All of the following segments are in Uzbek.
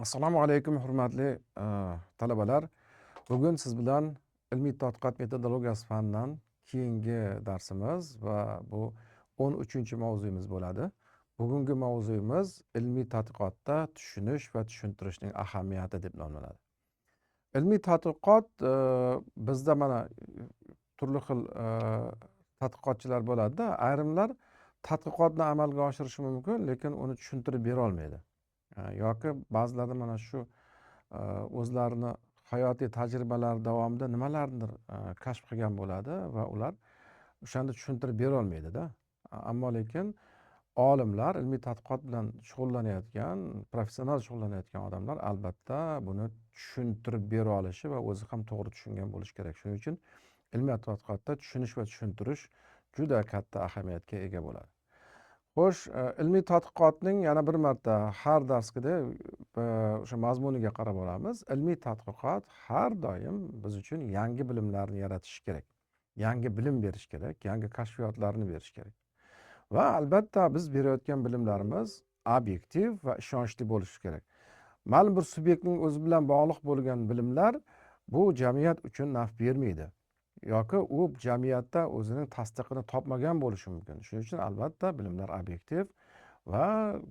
Assalomu alaykum, hurmatli talabalar. Bugun siz bilan ilmiy tadqiqot metodologiyasi fanidan keyingi darsimiz va bu 13-mavzuyimiz bo'ladi. Bugungi mavzuyimiz ilmiy tadqiqotda tushunish va tushuntirishning ahamiyati deb nomlanadi. Ilmiy tadqiqot bizda mana turli xil tadqiqotchilar bo'ladi-da, ayrimlar tadqiqotni amalga oshirishi mumkin, lekin uni tushuntirib bera olmaydi. Yoki ba'zilarda mana shu o'zlarini hayotiy tajribalari davomida nimalarnidir kashf qilgan bo'ladi va ular o'shanda tushuntirib bera olmaydida. Ammo lekin olimlar, ilmiy tadqiqot bilan shug'ullanayotgan, professional shug'ullanayotgan odamlar albatta buni tushuntirib bera olishi va o'zi ham to'g'ri tushungan bo'lishi kerak. Shuning uchun ilmiy tadqiqotda tushunish va tushuntirish juda katta ahamiyatga ega bo'ladi. Xo'sh, ilmiy tadqiqotning yana bir marta har darsgida o'sha mazmuniga qarab olamiz. Ilmiy tadqiqot har doim biz uchun yangi bilimlarni yaratishi kerak. Yangi bilim berish kerak, yangi kashfiyotlarni berish kerak. Va albatta biz berayotgan bilimlarimiz obyektiv va ishonchli bo'lishi kerak. Ma'lum bir subyektning o'zi bilan bog'liq bo'lgan bilimlar bu jamiyat uchun naf bermaydi yoki u jamiyatda o'zining tasdiqini topmagan bo'lishi mumkin. Shuning uchun albatta bilimlar obyektiv va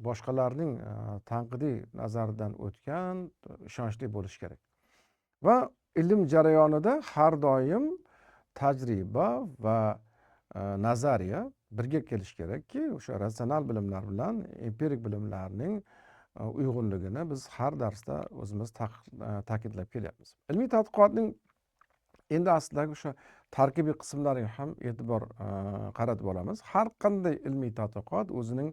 boshqalarning tanqidiy nazaridan o'tgan, ishonchli bo'lishi kerak. Va ilm jarayonida har doim tajriba va nazariya birga kelishi kerakki, o'sha ratsional bilimlar bilan empirik bilimlarning uyg'unligini biz har darsda o'zimiz ta'kidlab kelyapmiz. Ilmiy tadqiqotning endi aslidagi o'sha tarkibiy qismlariga ham e'tibor qaratib olamiz. Har qanday ilmiy tadqiqot o'zining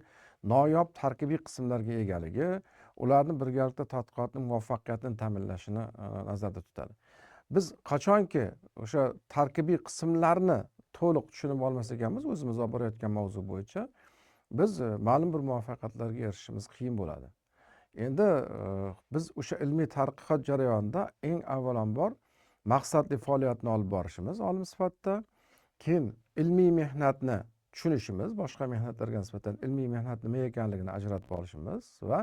noyob tarkibiy qismlarga egaligi, ularni birgalikda tadqiqotning muvaffaqiyatini ta'minlashini nazarda tutadi. Biz qachonki o'sha tarkibiy qismlarni to'liq tushunib olmas ekanmiz, o'zimiz olib borayotgan mavzu bo'yicha biz ma'lum bir muvaffaqiyatlarga erishishimiz qiyin bo'ladi. Endi biz o'sha ilmiy tadqiqot jarayonida eng avvalambor maqsadli faoliyatni olib borishimiz olim sifatida, keyin ilmiy mehnatni tushunishimiz, boshqa mehnatlarga nisbatan ilmiy mehnat nima ekanligini ajratib olishimiz va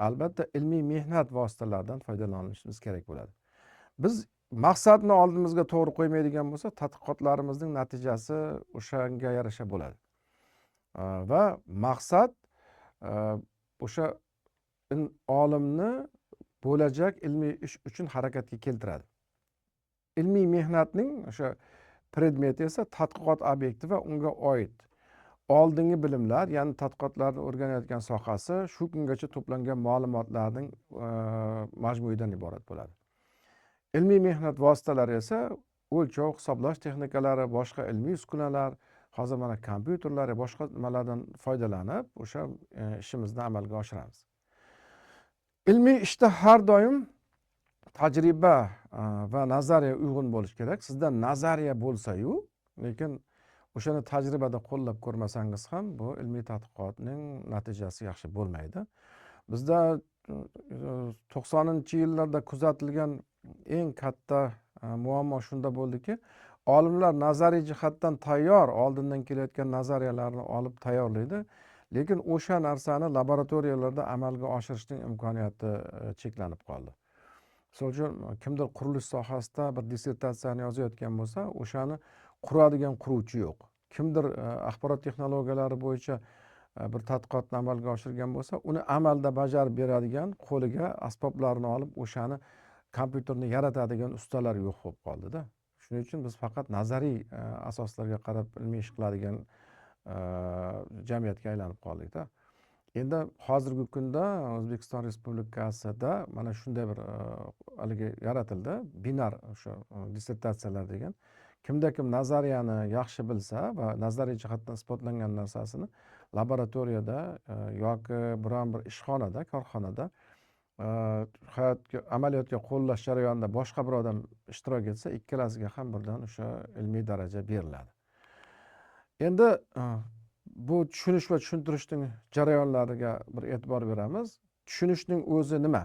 albatta ilmiy mehnat vositalaridan foydalanishimiz kerak bo'ladi. Biz maqsadni oldimizga to'g'ri qo'ymaydigan bo'lsak, tadqiqotlarimizning natijasi o'shanga yarasha bo'ladi. Va maqsad o'sha olimni bo'lajak ilmiy ish uchun harakatga keltiradi. Ilmiy mehnatning o'sha predmeti esa tadqiqot obyekti va unga oid oldingi bilimlar, ya'ni tadqiqotlarni o'rganayotgan sohasi shu kungacha to'plangan ma'lumotlarning majmuidan iborat bo'ladi. Ilmiy mehnat vositalari esa o'lchov, hisoblash texnikalari, boshqa ilmiy uskunalar, hozir mana kompyuterlar va boshqa nimalardan foydalanib o'sha ishimizni amalga oshiramiz. Ilmiy ishda har doim tajriba va nazariya uyg'un bo'lishi kerak. Sizda nazariya bo'lsa-yu, lekin o'shani tajribada qo'llab ko'rmasangiz ham bu ilmiy tadqiqotning natijasi yaxshi bo'lmaydi. Bizda 90-yillarda kuzatilgan eng katta muammo shunda bo'ldiki, olimlar nazariy jihatdan tayyor, oldindan kelayotgan nazariyalarni olib tayyorlaydi, lekin o'sha narsani laboratoriyalarda amalga oshirishning imkoniyati cheklanib qoldi. Misol uchun, kimdir qurilish sohasida bir dissertatsiyani yozayotgan bo'lsa, o'shani quradigan quruvchi yo'q. Kimdir axborot texnologiyalari bo'yicha bir tadqiqotni amalga oshirgan bo'lsa, uni amalda bajarib beradigan, qo'liga asboblarni olib o'shani kompyuterni yaratadigan ustalar yo'q bo'lib qoldida. Shuning uchun biz faqat nazariy asoslarga qarab ilmiy ish qiladigan jamiyatga aylanib qoldikda. Endi hozirgi kunda O'zbekiston Respublikasida mana shunday bir haligi yaratildi, binar o'sha dissertatsiyalar degan. Kimda kim nazariyani yaxshi bilsa va nazariy jihatdan isbotlangan narsasini laboratoriyada yoki biron bir ishxonada, korxonada hayotga, amaliyotga qo'llash jarayonida boshqa bir odam ishtirok etsa, ikkalasiga ham birdan o'sha ilmiy daraja beriladi. Endi bu tushunish va tushuntirishning jarayonlariga bir e'tibor beramiz. Tushunishning o'zi nima?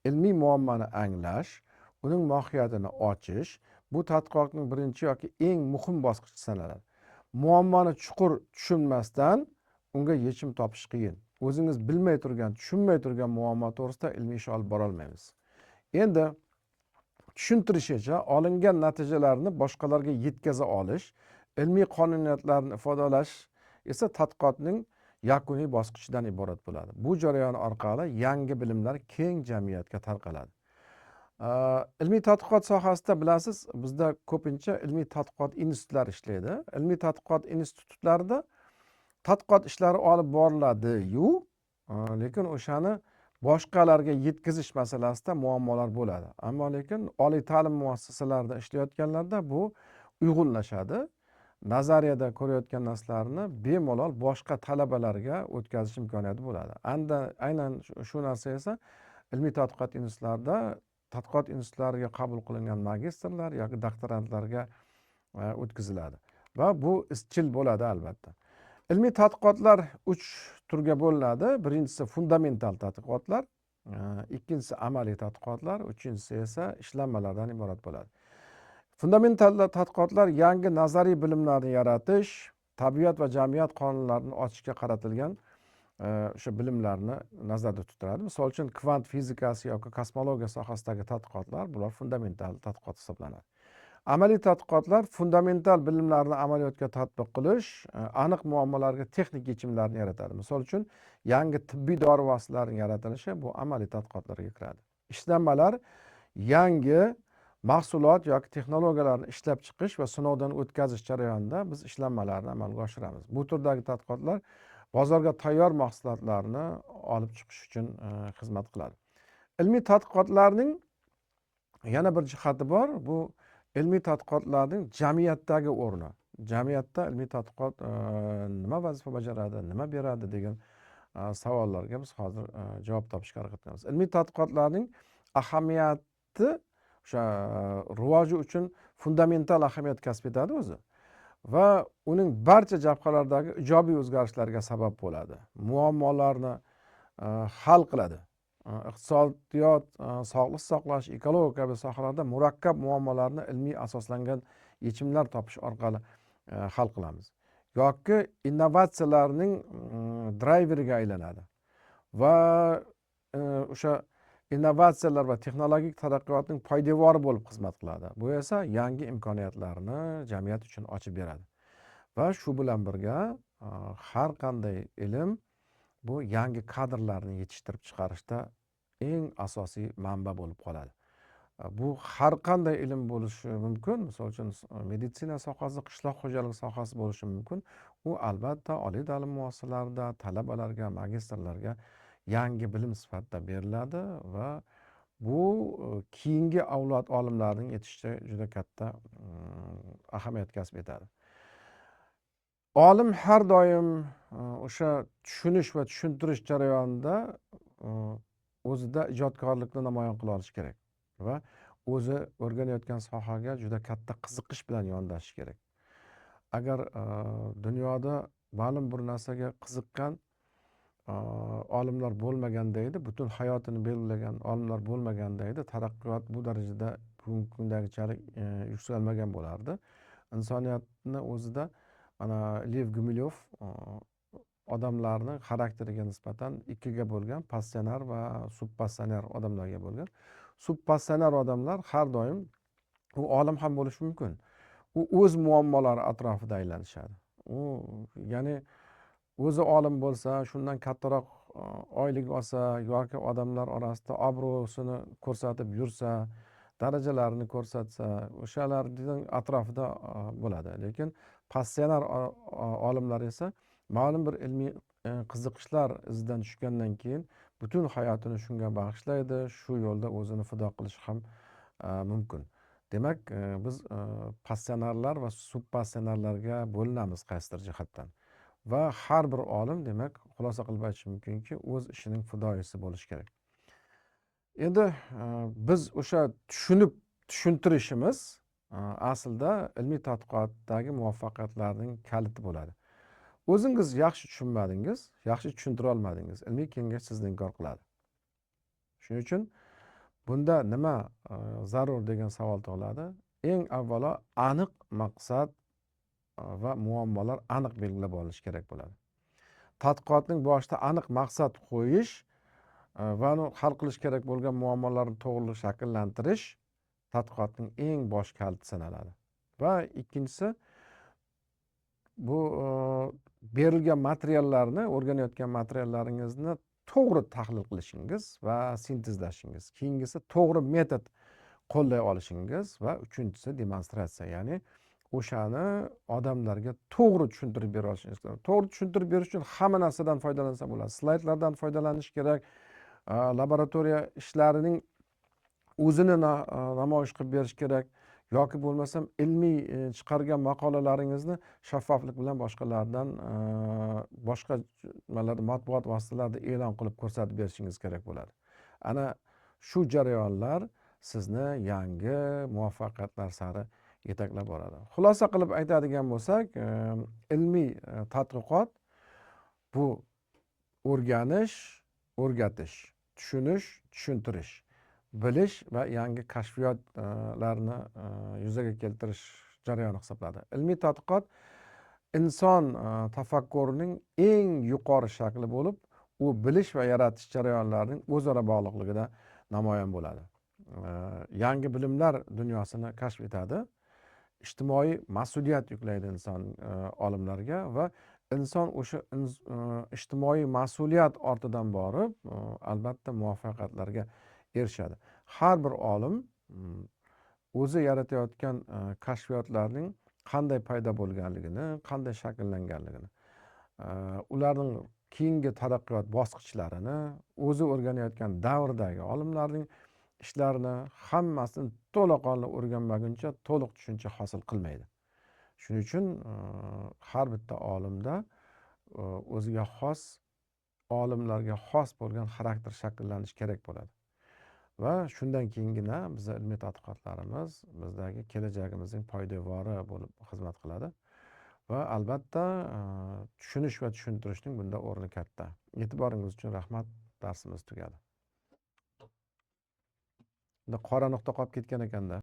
Ilmiy muammoni anglash, uning mohiyatini ochish bu tadqiqotning birinchi yoki eng muhim bosqichi sanaladi. Muammoni chuqur tushunmasdan unga yechim topish qiyin. O'zingiz bilmay turgan, tushunmay turgan muammo to'g'risida ilmiy ish olib bora olmaymiz. Endi tushuntirishicha olingan natijalarni boshqalarga yetkaza olish, ilmiy qonuniyatlarni ifodalash esa tadqiqotning yakuniy bosqichidan iborat bo'ladi. Bu jarayon orqali yangi bilimlar keng jamiyatga tarqaladi. Ilmiy tadqiqot sohasida bilasiz, bizda ko'pincha ilmiy tadqiqot institutlari ishlaydi. Ilmiy tadqiqot institutlarida tadqiqot ishlari olib boriladi-yu, lekin o'shani boshqalarga yetkazish masalasida muammolar bo'ladi. Ammo lekin oliy ta'lim muassasalarida ishlayotganlarda bu uyg'unlashadi. Nazariyada ko'rayotgan narsalarni bemalol boshqa talabalarga o'tkazish imkoniyati bo'ladi. Aynan shu narsa esa ilmiy tadqiqot institutlarida tadqiqot institutlariga qabul qilingan magistrlar yoki doktorantlarga o'tkaziladi va bu izchil bo'ladi albatta. Ilmiy tadqiqotlar 3 turga bo'linadi. Birinchisi fundamental tadqiqotlar, ikkinchisi amaliy tadqiqotlar, uchinchisi esa ishlanmalardan iborat bo'ladi. Fundamental tadqiqotlar yangi nazariy bilimlarni yaratish, tabiat va jamiyat qonunlarini ochishga qaratilgan o'sha bilimlarni nazarda tutiladi. Misol uchun kvant fizikasi yoki kosmologiya sohasidagi tadqiqotlar, bular fundamental tadqiqot hisoblanadi. Amaliy tadqiqotlar fundamental bilimlarni amaliyotga tatbiq qilish, aniq muammolarga texnik yechimlarni yaratadi. Misol uchun yangi tibbiy dori vositalarining yaratilishi bu amaliy tadqiqotlarga kiradi. Ishlanmalar yangi mahsulot yoki texnologiyalarni ishlab chiqish va sinovdan o'tkazish jarayonida biz ishlanmalarni amalga oshiramiz. Bu turdagi tadqiqotlar bozorga tayyor mahsulotlarni olib chiqish uchun xizmat qiladi. Ilmiy tadqiqotlarning yana bir jihati bor. Bu ilmiy tadqiqotlarning jamiyatdagi o'rni. Jamiyatda ilmiy tadqiqot nima vazifa bajaradi, nima beradi degan savollarga biz hozir javob topishga harakat qilamiz. Ilmiy tadqiqotlarning ahamiyati o'sha rivoji uchun fundamental ahamiyat kasb etadi o'zi va uning barcha jabhalardagi ijobiy o'zgarishlarga sabab bo'ladi. Muammolarni hal qiladi. Iqtisodiyot, sog'liqni saqlash, ekologiya kabi sohalarda murakkab muammolarni ilmiy asoslangan yechimlar topish orqali hal qilamiz. Yoki innovatsiyalarning drayveriga aylanadi va o'sha innovatsiyalar va texnologik taraqqiyotning poydevori bo'lib xizmat qiladi. Bu esa yangi imkoniyatlarni jamiyat uchun ochib beradi. Va shu bilan birga har qanday ilm bu yangi kadrlarni yetishtirib chiqarishda eng asosiy manba bo'lib qoladi. Bu har qanday ilm bo'lishi mumkin. Misol uchun meditsina sohasi, qishloq xo'jaligi sohasi bo'lishi mumkin. U albatta oliy ta'lim muassasalarida talabalarga, magistrlarga yangi bilim sifatida beriladi va bu keyingi avlod olimlarining yetishishida juda katta ahamiyat kasb etadi. Olim har doim o'sha tushunish va tushuntirish jarayonida o'zida ijodkorlikni namoyon qila olishi kerak va o'zi o'rganayotgan sohaga juda katta qiziqish bilan yondashish kerak. Agar dunyoda ma'lum bir narsaga qiziqqan olimlar bo'lmaganda edi, butun hayotini belgilagan olimlar bo'lmaganda edi, taraqqiyot bu darajada bugungi kundagichalik yuksalmagan bo'lardi. Insoniyatni o'zida mana Lev Gumilyov odamlarni xarakteriga nisbatan ikkiga bo'lgan, passionar va subpassionar odamlarga bo'lgan. Subpassionar odamlar har doim, u olim ham bo'lishi mumkin, u o'z muammolari atrofida aylanishadi. U ya'ni o'zi olim bo'lsa, shundan kattaroq oylik olsa yoki odamlar orasida obro'sini ko'rsatib yursa, darajalarini ko'rsatsa, o'shalarning atrofida bo'ladi. Lekin passionar olimlar esa ma'lum bir ilmiy qiziqishlar izidan tushgandan keyin butun hayotini shunga bag'ishlaydi, shu yo'lda o'zini fido qilishi ham mumkin. Demak, biz passionarlar va subpassionarlarga bo'linamiz qaysidir jihatdan. Va har bir olim, demak, xulosa qilib aytish mumkinki, o'z ishining fidoyisi bo'lishi kerak. Endi biz o'sha tushunib tushuntirishimiz aslida ilmiy tadqiqotdagi muvaffaqiyatlarning kaliti bo'ladi. O'zingiz yaxshi tushunmadingiz, yaxshi tushuntira olmadingiz, ilmiy kengash sizni inkor qiladi. Shuning uchun bunda nima zarur degan savol tug'iladi. Eng avvalo aniq maqsad va muammolar aniq belgilab olinishi kerak bo'ladi. Tadqiqotning boshida aniq maqsad qo'yish va uni hal qilish kerak bo'lgan muammolarni to'g'ri shakllantirish tadqiqotning eng bosh kaliti sanaladi. Va ikkinchisi, bu berilgan materiallarni, o'rganayotgan materiallaringizni to'g'ri tahlil qilishingiz va sintezlashingiz. Keyingisi, to'g'ri metod qo'llay olishingiz va uchinchisi, demonstratsiya, ya'ni o'shani odamlarga to'g'ri tushuntirib bera olishingiz. To'g'ri tushuntirib berish uchun hamma narsadan foydalansa bo'ladi. Slaydlardan foydalanish kerak, laboratoriya ishlarining o'zini namoyish qilib berish kerak yoki bo'lmasam ilmiy chiqargan maqolalaringizni shaffoflik bilan boshqalardan, boshqa nimalarda, matbuot vositalarida e'lon qilib ko'rsatib berishingiz kerak bo'ladi. Ana shu jarayonlar sizni yangi muvaffaqiyatlar sari yetaklab boradi. Xulosa qilib aytadigan bo'lsak, ilmiy tadqiqot bu o'rganish, o'rgatish, tushunish, tushuntirish, bilish va yangi kashfiyotlarni yuzaga keltirish jarayoni hisoblanadi. Ilmiy tadqiqot inson tafakkurining eng yuqori shakli bo'lib, u bilish va yaratish jarayonlarining o'zaro bog'liqligida namoyon bo'ladi. Yangi bilimlar dunyosini kashf etadi, ijtimoiy mas'uliyat yuklaydi inson olimlarga va inson o'sha ijtimoiy mas'uliyat ortidan borib, albatta muvaffaqiyatlarga erishadi. Har bir olim o'zi yaratayotgan kashfiyotlarning qanday paydo bo'lganligini, qanday shakllanganligini, ularning keyingi taraqqiyot bosqichlarini, o'zi o'rganayotgan davrdagi olimlarning ishlarini hammasini to'laqonli o'rganmaguncha to'liq tushuncha hosil qilmaydi. Shuning uchun har bitta olimda o'ziga xos, olimlarga xos bo'lgan xarakter shakllanishi kerak bo'ladi. Va shundan keyingina biz ilmiy tadqiqotlarimiz bizdagi kelajagimizning poydevori bo'lib xizmat qiladi. Va albatta tushunish va tushuntirishning bunda o'rni katta. E'tiboringiz uchun rahmat, darsimiz tugadi. Bunda qora nuqta qolib ketgan ekanda.